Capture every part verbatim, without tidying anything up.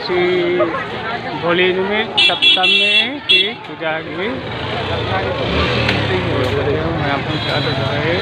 ꯁꯤ ꯍꯣꯂꯤ ꯅꯨꯃꯤꯠ ꯁꯞꯇꯃꯤꯒꯤ ꯄꯨꯖꯥꯒꯤ ꯃꯌꯥꯝ ꯄꯨꯟꯅ ꯆꯥꯗꯕ ꯂꯩ꯫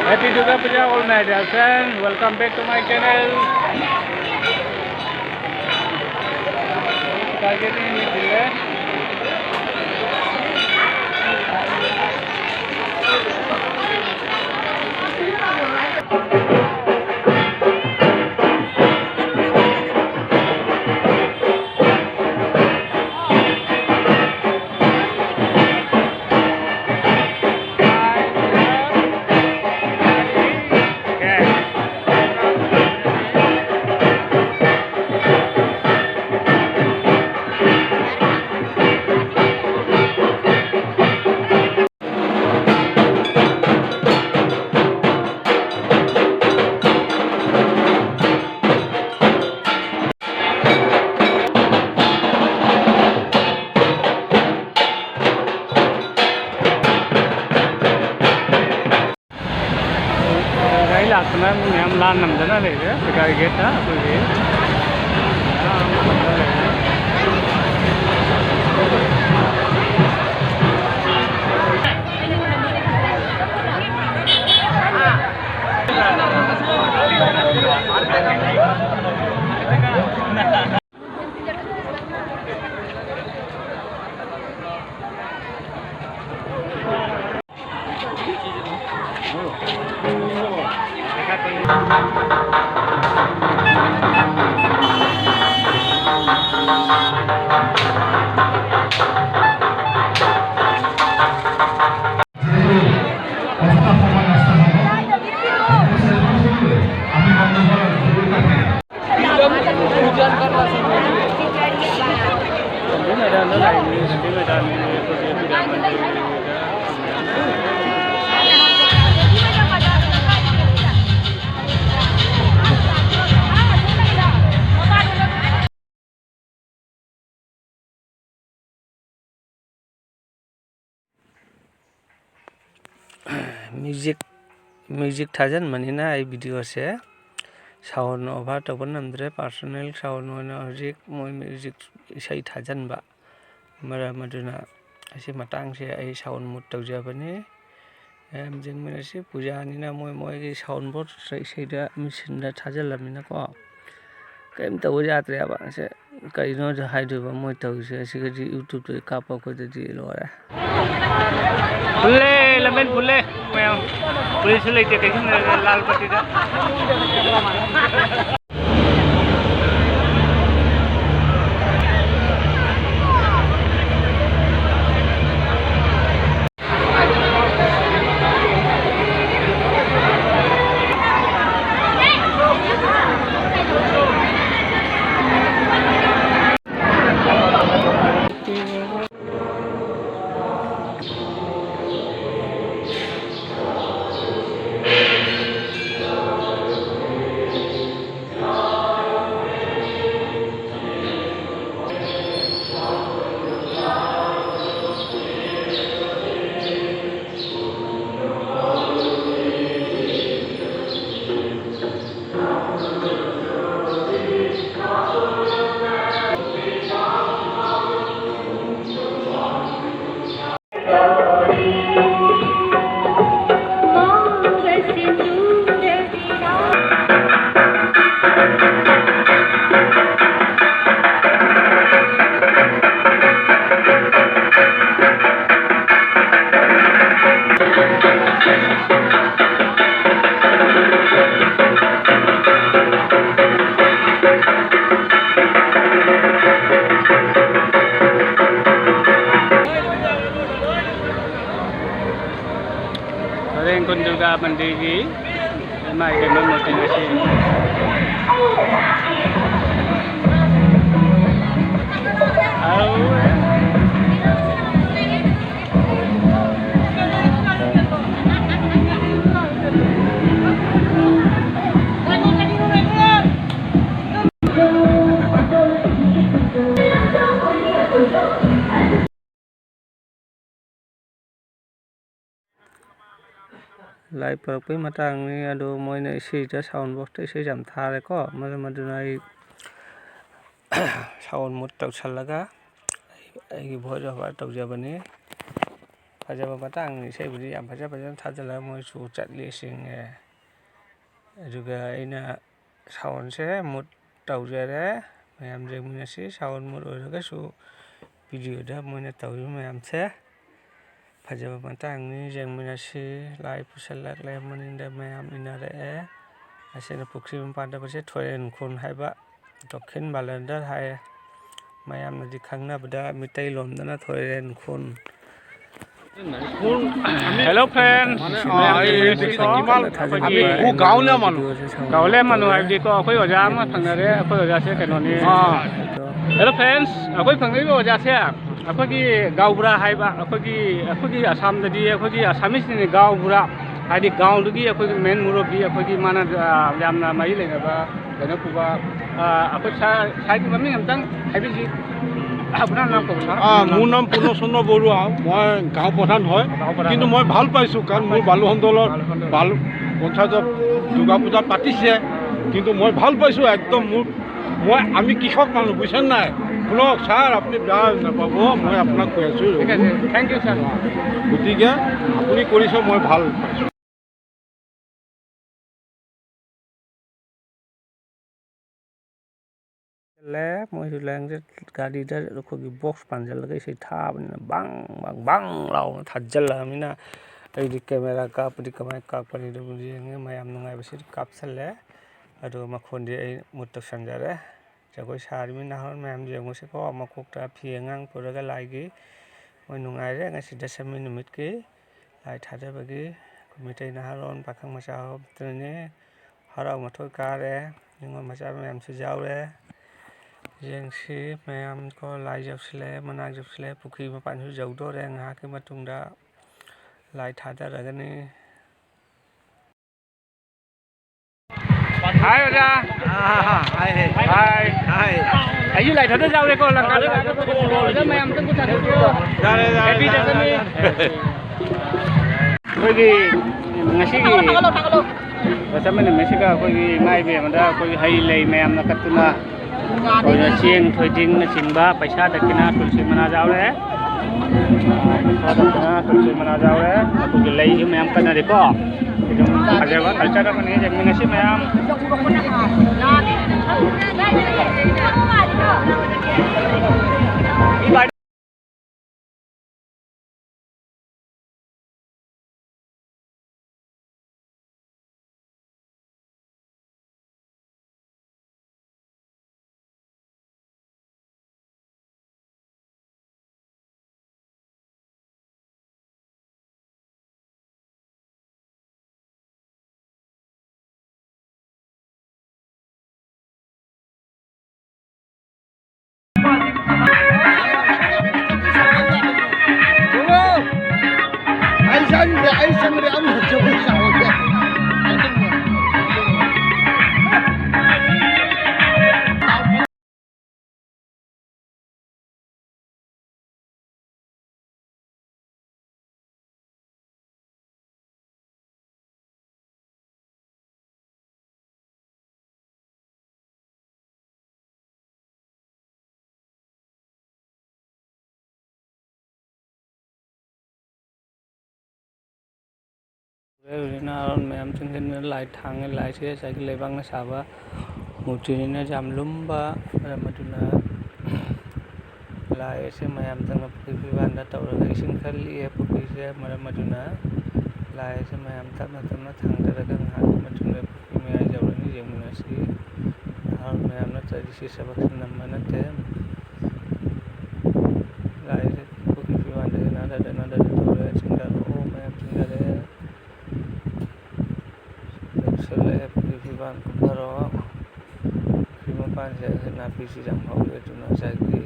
Happy Durga Puja, all my dear friends. Welcome back to my channel. ꯒꯥꯔꯤ ꯂꯥꯛꯇꯅ ꯃꯤ ꯃꯌꯥꯝ ꯂꯥꯟ ꯅꯝꯗꯅ ꯂꯩꯔꯦ ꯁꯤꯀꯥꯔꯤ ꯒꯦꯠꯇ ꯑꯩꯈꯣꯏꯒꯤ꯫ Music, music ꯊꯥꯖꯤꯟꯕꯅꯤꯅ ꯑꯩ videoꯁꯦ sound over ꯇꯧꯕ ꯉꯝꯗ꯭ꯔꯦ꯫ Personal sound ꯑꯣꯏꯅ ꯍꯧꯖꯤꯛ ꯃꯣꯏ music ꯏꯁꯩ ꯊꯥꯖꯤꯟꯕ ꯃꯔꯝ ꯑꯗꯨꯅ ꯑꯁꯤ ꯃꯇꯥꯡꯁꯦ ꯑꯩ sound mute ꯇꯧꯖꯕꯅꯤ꯫ ꯃꯌꯥꯝ ꯌꯦꯡꯃꯤꯟꯅꯁꯤ꯫ ꯄꯨꯖꯥꯅꯤꯅ ꯃꯣꯏ ꯃꯣꯏꯒꯤ sound board ꯏꯁꯩꯗ ꯃꯦꯆꯤꯟꯗ ꯊꯥꯖꯤꯜꯂꯕꯅꯤꯅꯀꯣ ꯀꯔꯤꯝ ꯇꯧꯕ ꯌꯥꯗ꯭ꯔꯦꯕ꯫ ꯑꯁꯦ ꯀꯩꯅꯣ ꯍꯥꯏꯗꯣꯏꯕ ꯃꯣꯏ ꯇꯧꯔꯤꯁꯦ? ꯑꯁꯤꯒꯗꯤ YouTubeꯇ ꯀꯥꯞꯄ ꯑꯩꯈꯣꯏꯗꯗꯤ ꯂꯣꯏꯔꯦ꯫ ꯐꯨꯜꯂꯦ, ꯂꯝꯕꯦꯟ ꯐꯨꯜꯂꯦ꯫ ꯃꯌꯥꯝ ꯄꯨꯂꯤꯁꯁꯨ ꯂꯩꯇꯦ, ꯀꯩꯁꯨ ꯂꯩꯇꯦ ꯂꯥꯜ ꯄꯠꯇꯤꯗ꯫ ꯍꯣꯔꯦꯟ ꯀꯨꯟ ꯗꯨꯔꯒꯥ ꯃꯟꯗꯤꯔꯒꯤ ꯏꯃꯥ ꯏꯕꯦꯝꯃ ꯃꯨꯔꯇꯤ ꯑꯁꯤ꯫ ꯑꯧ꯫ ꯂꯥꯏ ꯄꯨꯔꯛꯄꯩ ꯃꯇꯥꯡꯅꯤ꯫ ꯑꯗꯣ ꯃꯣꯏꯅ ꯏꯁꯩꯗ, ꯁꯥꯎꯟ ꯕꯣꯛꯁꯇ ꯏꯁꯩ ꯌꯥꯝ ꯊꯥꯔꯦꯀꯣ, ꯃꯔꯝ ꯑꯗꯨꯅ ꯑꯩ ꯁꯥꯎꯟ ꯃꯨꯠ ꯇꯧꯁꯜꯂꯒ ꯑꯩ, ꯑꯩꯒꯤ ꯚꯣꯏꯁ ꯑꯣꯚꯔ ꯇꯧꯖꯕꯅꯤ꯫ ꯐꯖꯕ ꯃꯇꯥꯡꯅꯤ, ꯏꯁꯩꯕꯨꯗꯤ ꯌꯥꯝ ꯐꯖ ꯐꯖꯅ ꯊꯥꯖꯤꯜꯂꯒ ꯃꯣꯏꯁꯨ ꯆꯠꯂꯤ ꯆꯤꯡꯉꯦ꯫ ꯑꯗꯨꯒ ꯑꯩꯅ ꯁꯥꯎꯟꯁꯦ ꯃꯨꯠ ꯇꯧꯖꯔꯦ꯫ ꯃꯌꯥꯝ ꯌꯦꯡꯃꯤꯟꯅꯁꯤ꯫ ꯁꯥꯎꯟ ꯃꯨꯠ ꯑꯣꯏꯔꯒꯁꯨ ꯚꯤꯗꯤꯑꯣꯗ ꯃꯣꯏꯅ ꯇꯧꯔꯤꯕ ꯃꯌꯥꯝꯁꯦ ꯐꯖꯕ ꯃꯇꯥꯡꯅꯤ꯫ ꯌꯦꯡꯃꯤꯟꯅꯁꯤ꯫ ꯂꯥꯏ ꯄꯨꯁꯜꯂꯛꯂꯦ, ꯃꯅꯤꯡꯗ ꯃꯌꯥꯝ ꯏꯟꯅꯔꯛꯑꯦ꯫ ꯑꯁꯤꯅ ꯄꯨꯈ꯭ꯔꯤ ꯃꯄꯥꯟꯗ ꯄꯁꯦ ꯊꯣꯏꯔꯦꯟ ꯈꯨꯟ ꯍꯥꯏꯕ, ꯗꯈꯤꯟ ꯕꯥꯂꯟꯗꯔ ꯍꯥꯏꯌꯦ꯫ ꯃꯌꯥꯝꯅꯗꯤ ꯈꯪꯅꯕꯗ ꯃꯤꯇꯩꯂꯣꯟꯗꯅ ꯊꯣꯏꯔꯦꯟ ꯈꯨꯟ꯫ ꯍꯦꯜꯂꯣ ꯐ꯭ꯔꯦꯟꯁ, ꯑꯥ, ꯑꯩ ꯃꯌꯥꯝꯁꯦ ꯀꯣ, ꯀꯣ, ꯑꯩꯈꯣꯏꯒꯤ ꯑꯩꯈꯣꯏ ꯒꯥꯎꯂꯤꯌꯥ ꯃꯥꯅꯨ꯫ ꯒꯥꯎꯂꯤꯌꯥ ꯃꯥꯅꯨ ꯍꯥꯏꯕꯗꯤꯀꯣ, ꯑꯩꯈꯣꯏ ꯑꯣꯖꯥ ꯑꯃ ꯐꯪꯅꯔꯦ꯫ ꯑꯩꯈꯣꯏ ꯑꯣꯖꯥꯁꯦ ꯀꯩꯅꯣꯅꯤ꯫ ꯑꯥ꯫ ꯍꯦꯜꯂꯣ ꯐ꯭ꯔꯦꯟꯁ, ꯑꯩꯈꯣꯏ ꯐꯪꯅꯔꯤꯕ ꯑꯣꯖꯥꯁꯦ ꯑꯩꯈꯣꯏꯒꯤ ꯒꯥꯎꯕ꯭ꯔꯥ ꯍꯥꯏꯕ, ꯑꯩꯈꯣꯏꯒꯤ, ꯑꯩꯈꯣꯏꯒꯤ ꯑꯁꯥꯝꯗꯗꯤ ꯑꯩꯈꯣꯏꯒꯤ ꯑꯁꯥꯃꯤꯁꯅꯤꯅꯦ ꯒꯥꯎꯕ꯭ꯔꯥ, ꯍꯥꯏꯗꯤ ꯒꯥꯎꯗꯨꯒꯤ ꯑꯩꯈꯣꯏꯒꯤ ꯃꯦꯟ ꯃꯨꯔꯕꯤ, ꯑꯩꯈꯣꯏꯒꯤ ꯃꯥꯅ, ꯑꯥ, ꯌꯥꯝꯅ ꯃꯔꯤ ꯂꯩꯅꯕ ꯀꯩꯅꯣ ꯄꯨꯕ, ꯑꯥ, ꯑꯩꯈꯣꯏ ꯁꯥꯔ, ꯁꯥꯔꯒꯤ ꯃꯃꯤꯡ ꯑꯝꯇꯪ ꯍꯥꯏꯕꯤꯁꯤ꯫ আপোনাৰ নাম ক'ব ছাৰ? আহ, মোৰ নাম পূৰ্ণচন্দ্ৰ বৰুৱা, মই গাঁও প্ৰধান হয়। গাঁও প্ৰধান কিন্তু হয়। মই ভাল পাইছোঁ, কাৰণ মোৰ বালুসন্দলৰ বালুসন্দল। বালু পঞ্চায়তত দুৰ্গা পূজা পাতিছে, কিন্তু মই ভাল পাইছোঁ একদম। মোৰ, মই, আমি কৃষক মানুহ, বুজিছে নাই? শুনক ছাৰ, আপুনি বেয়া নাপাব, মই আপোনাক কৈ আছোঁ। ঠিক আছে, থেংক ইউ ছাৰ। গতিকে আপুনি কৰিছে, মই ভাল পাইছোঁ। ꯆꯠꯂꯦ꯫ ꯃꯣꯏꯁꯨ ꯂꯥꯏꯌꯦꯡꯁꯦ ꯒꯥꯔꯤꯗ ꯑꯩꯈꯣꯏꯒꯤ ꯕꯣꯛꯁ ꯄꯥꯟꯁꯤꯜꯂꯒ ꯏꯁꯩ ꯊꯥꯕꯅꯤꯅ ꯕꯪ ꯕꯪ ꯕꯪ ꯂꯥꯎꯅ ꯊꯥꯖꯤꯜꯂꯛꯑꯃꯤꯅ ꯑꯩꯗꯤ ꯀꯦꯃꯦꯔꯥ ꯀꯥꯞꯄꯗꯤ ꯀꯃꯥꯏꯅ ꯀꯥꯞꯀꯅꯤꯗꯣ ꯌꯦꯡꯉꯦ꯫ ꯃꯌꯥꯝ ꯅꯨꯡꯉꯥꯏꯕꯁꯤꯗꯤ ꯀꯥꯞꯁꯜꯂꯦ꯫ ꯑꯗꯨꯒ ꯃꯈꯣꯟꯗꯤ ꯑꯩ ꯃꯨꯠ ꯇꯧꯁꯟꯖꯔꯦ꯫ ꯖꯒꯣꯏ ꯁꯥꯔꯤꯕ ꯅꯍꯥꯔꯣꯜ ꯃꯌꯥꯝ ꯌꯦꯡꯉꯨꯁꯤꯀꯣ꯫ ꯃꯀꯣꯛꯇ ꯐꯤ ꯑꯉꯥꯡ ꯄꯨꯔꯒ ꯂꯥꯏꯒꯤ ꯃꯣꯏ ꯅꯨꯡꯉꯥꯏꯔꯦ꯫ ꯉꯁꯤ ꯗꯁꯃꯤ ꯅꯨꯃꯤꯠꯀꯤ ꯂꯥꯏ ꯊꯥꯗꯕꯒꯤ ꯑꯩꯈꯣꯏ ꯃꯩꯇꯩ ꯅꯍꯥꯔꯣꯜ ꯄꯥꯈꯪ ꯃꯆꯥ ꯍꯧꯕꯇꯅꯤ꯫ ꯍꯔꯥꯎ ꯃꯊꯣꯏ ꯀꯥꯔꯦ꯫ ꯅꯤꯉꯣꯜ ꯃꯆꯥ ꯃꯌꯥꯝꯁꯨ ꯌꯥꯎꯔꯦ꯫ ꯌꯦꯡꯁꯤ ꯃꯌꯥꯝ ꯀꯣ, ꯂꯥꯏ ꯌꯧꯁꯤꯜꯂꯛꯑꯦ, ꯃꯅꯥꯛ ꯌꯧꯁꯤꯜꯂꯛꯑꯦ, ꯄꯨꯈ꯭ꯔꯤ ꯃꯄꯥꯟꯁꯨ ꯌꯧꯗꯣꯔꯦ꯫ ꯉꯥꯏꯍꯥꯛꯀꯤ ꯃꯇꯨꯡꯗ ꯂꯥꯏ ꯊꯥꯗꯔꯒꯅꯤ꯫ ꯍꯥꯏ ꯑꯣꯖꯥ꯫ ꯑꯥ, ꯍꯥꯏ, ꯍꯥꯏ꯫ ꯍꯥꯏ꯫ ꯍꯥꯏ꯫ ꯑꯩꯁꯨ ꯂꯥꯏ ꯊꯥꯗ ꯌꯥꯎꯔꯦꯀꯣ, ꯂꯪꯀꯥꯗ ꯂꯥꯛꯄꯗ ꯑꯣꯖꯥ ꯃꯌꯥꯝ ꯑꯝꯇꯪ ꯈꯨꯠ ꯊꯥꯗꯣꯛꯄꯤꯌꯣ꯫ ꯌꯥꯔꯦ, ꯌꯥꯔꯦ, ꯍꯦꯄꯤ ꯌꯥꯔꯦ, ꯗꯁꯃꯤ꯫ ꯌꯥꯔꯦ꯫ ꯑꯩꯈꯣꯏꯒꯤ ꯉꯁꯤꯒꯤ ꯊꯥꯒꯠꯂꯣ, ꯊꯥꯒꯠꯂꯣ, ꯊꯥꯒꯠꯂꯣ꯫ ꯂꯣꯏꯁꯤꯟꯕ ꯅꯨꯃꯤꯠꯁꯤꯒ ꯑꯩꯈꯣꯏꯒꯤ ꯏꯃꯥ ꯏꯕꯦꯟ ꯑꯃꯗ ꯑꯩꯈꯣꯏꯒꯤ ꯍꯩ ꯂꯩ ꯃꯌꯥꯝꯅ ꯀꯠꯇꯨꯅ, ꯑꯩꯈꯣꯏꯅ ꯆꯦꯡ, ꯊꯣꯏꯗꯤꯡꯅꯆꯤꯡꯕ, ꯄꯩꯁꯥ ꯗꯈꯤꯅꯥ, ꯇꯨꯜꯁꯤ ꯃꯅꯥ ꯌꯥꯎꯔꯦ꯫ ꯄꯩꯁꯥ ꯗꯈꯤꯅꯥ, ꯇꯨꯜꯁꯤ ꯃꯅꯥ ꯌꯥꯎꯔꯦ꯫ ꯑꯗꯨꯒꯤ ꯂꯩꯁꯨ ꯃꯌꯥꯝ ꯀꯠꯅꯔꯤꯀꯣ꯫ ꯑꯗꯨꯝ ꯐꯖꯕ culture ꯑꯃꯅꯤ, ꯌꯦꯡꯃꯤꯟꯅꯁꯤ ꯃꯌꯥꯝ꯫ ꯑꯩ ꯆꯪꯗ꯭ꯔꯦ, ꯑꯩ ꯆꯪꯗ꯭ꯔꯦ, ꯑꯃ ꯆꯪꯉꯨ ꯆꯥꯎꯗꯦ꯫ ꯍꯧꯖꯤꯛꯅ ꯑꯔꯣꯟ ꯃꯌꯥꯝ ꯆꯪꯁꯤꯟꯗꯨꯅ ꯂꯥꯏ ꯊꯥꯡꯉꯦ꯫ ꯂꯥꯏꯁꯦ ꯉꯁꯥꯏꯒꯤ ꯂꯩꯕꯥꯛꯅ ꯁꯥꯕ ꯃꯨꯔꯇꯤꯅꯤꯅ ꯌꯥꯝ ꯂꯨꯝꯕ ꯃꯔꯝ ꯑꯗꯨꯅ ꯂꯥꯏ ꯑꯁꯦ ꯃꯌꯥꯝ ꯆꯪꯅ ꯄꯨꯈ꯭ꯔꯤ ꯐꯤꯕꯥꯟꯗ ꯇꯧꯔꯒ ꯏꯁꯤꯡ ꯈꯔ ꯂꯤꯛꯑꯦ ꯄꯨꯈ꯭ꯔꯤꯁꯦ꯫ ꯃꯔꯝ ꯑꯗꯨꯅ ꯂꯥꯏ ꯑꯁꯦ ꯃꯌꯥꯝ ꯇꯞꯅ ꯇꯞꯅ ꯊꯥꯡꯊꯔꯒ ꯉꯥꯏꯍꯥꯛꯀꯤ ꯃꯇꯨꯡꯗ ꯄꯨꯈ꯭ꯔꯤ ꯃꯌꯥꯏ ꯌꯧꯔꯅꯤ꯫ ꯌꯦꯡꯃꯤꯟꯅꯁꯤ꯫ ꯑꯍꯜ ꯃꯌꯥꯝꯅ ꯆꯠꯂꯤꯁꯤ ꯊꯕꯛꯁꯤ ꯅꯝꯕ ꯅꯠꯇꯦ꯫ ꯂꯥꯏꯁꯦ ꯄꯨꯈ꯭ꯔꯤ ꯐꯤꯕꯥꯟꯗꯒꯤ ꯅꯥꯟꯊꯗ ꯅꯥꯟꯊꯗ ꯇꯧꯔꯦ꯫ ꯆꯤꯡꯊꯔꯛꯑꯣ ꯃꯌꯥꯝ ꯆꯤꯡꯊꯔꯛꯑꯦ꯫ ꯌꯧꯁꯜꯂꯛꯑꯦ ꯄꯨꯈ꯭ꯔꯤ ꯐꯤꯕꯥꯟ ꯀꯨꯝꯊꯔꯛꯑꯣ꯫ ꯄꯨꯈ꯭ꯔꯤ ꯃꯄꯥꯟꯁꯦ ꯅꯥꯄꯤꯁꯤ ꯌꯥꯝ ꯍꯧꯋꯦ, ꯑꯗꯨꯅ ꯉꯁꯥꯏꯒꯤ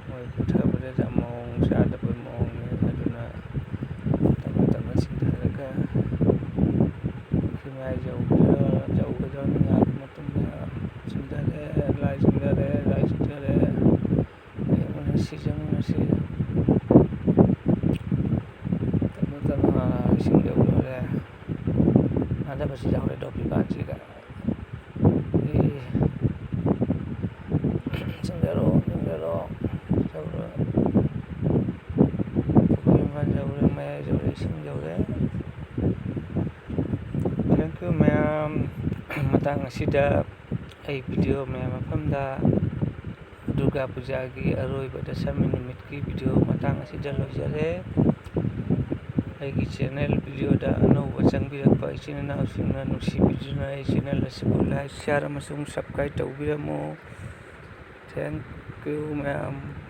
ꯃꯣꯏ ꯄꯨꯊꯕꯗ ꯌꯥꯝ ꯃꯑꯣꯡ ꯆꯥꯗꯕ ꯃꯑꯣꯡꯅꯤ꯫ ꯑꯗꯨꯅ ꯇꯞꯅ ꯇꯞꯅ ꯆꯤꯡꯊꯔꯒ ꯄꯨꯈ꯭ꯔꯤ ꯃꯌꯥꯏ ꯌꯧꯒꯗ꯭ꯔꯥ, ꯌꯧꯒꯗ꯭ꯔꯥ ꯉꯥꯏꯍꯥꯛꯀꯤ ꯃꯇꯨꯡꯗ ꯆꯤꯡꯊꯔꯦ, ꯂꯥꯏ ꯆꯤꯡꯊꯔꯦ, ꯂꯥꯏ ꯆꯤꯡꯊꯔꯦ꯫ ꯌꯦꯡꯃꯤꯟꯅꯁꯤ, ꯌꯦꯡꯃꯤꯟꯅꯁꯤ꯫ ꯇꯞꯅ ꯇꯞꯅ ꯏꯁꯤꯡ ꯌꯧꯗꯣꯔꯦ꯫ ꯊꯥꯗꯕꯁꯤ ꯌꯥꯎꯔꯦ ꯗꯣꯞꯄꯤ ꯀꯥꯔꯠꯁꯤꯒ꯫ ꯑꯦ, ꯆꯪꯖꯔꯣ, ꯆꯪꯖꯔꯣ, ꯆꯪꯖꯔꯣ꯫ ꯄꯨꯈ꯭ꯔꯤ ꯃꯄꯥꯟ ꯌꯧꯔꯦ, ꯃꯌꯥꯏ ꯌꯧꯔꯦ, ꯏꯁꯤꯡ ꯌꯧꯔꯦ꯫ Thank you ꯃꯌꯥꯝ꯫ ꯃꯇꯥꯡ ꯑꯁꯤꯗ ꯑꯩ video ꯃꯌꯥꯝ ꯃꯐꯝꯗ ꯗꯨꯔꯒꯥ ꯄꯨꯖꯥꯒꯤ ꯑꯔꯣꯏꯕ ꯗꯁꯃꯤ ꯅꯨꯃꯤꯠꯀꯤ video ꯃꯇꯥꯡ ꯑꯁꯤꯗ ꯂꯣꯏꯖꯔꯦ꯫ ꯑꯩꯒꯤ channel videoꯗ ꯑꯅꯧꯕ ꯆꯪꯕꯤꯔꯛꯄ ꯏꯆꯤꯟ ꯏꯅꯥꯎꯁꯤꯡꯅ ꯅꯨꯡꯁꯤꯕꯤꯗꯨꯅ ꯑꯩ channel ꯑꯁꯤꯕꯨ like, share ꯑꯃꯁꯨꯡ subscribe ꯇꯧꯕꯤꯔꯝꯃꯨ꯫ Thank you ꯃꯌꯥꯝ꯫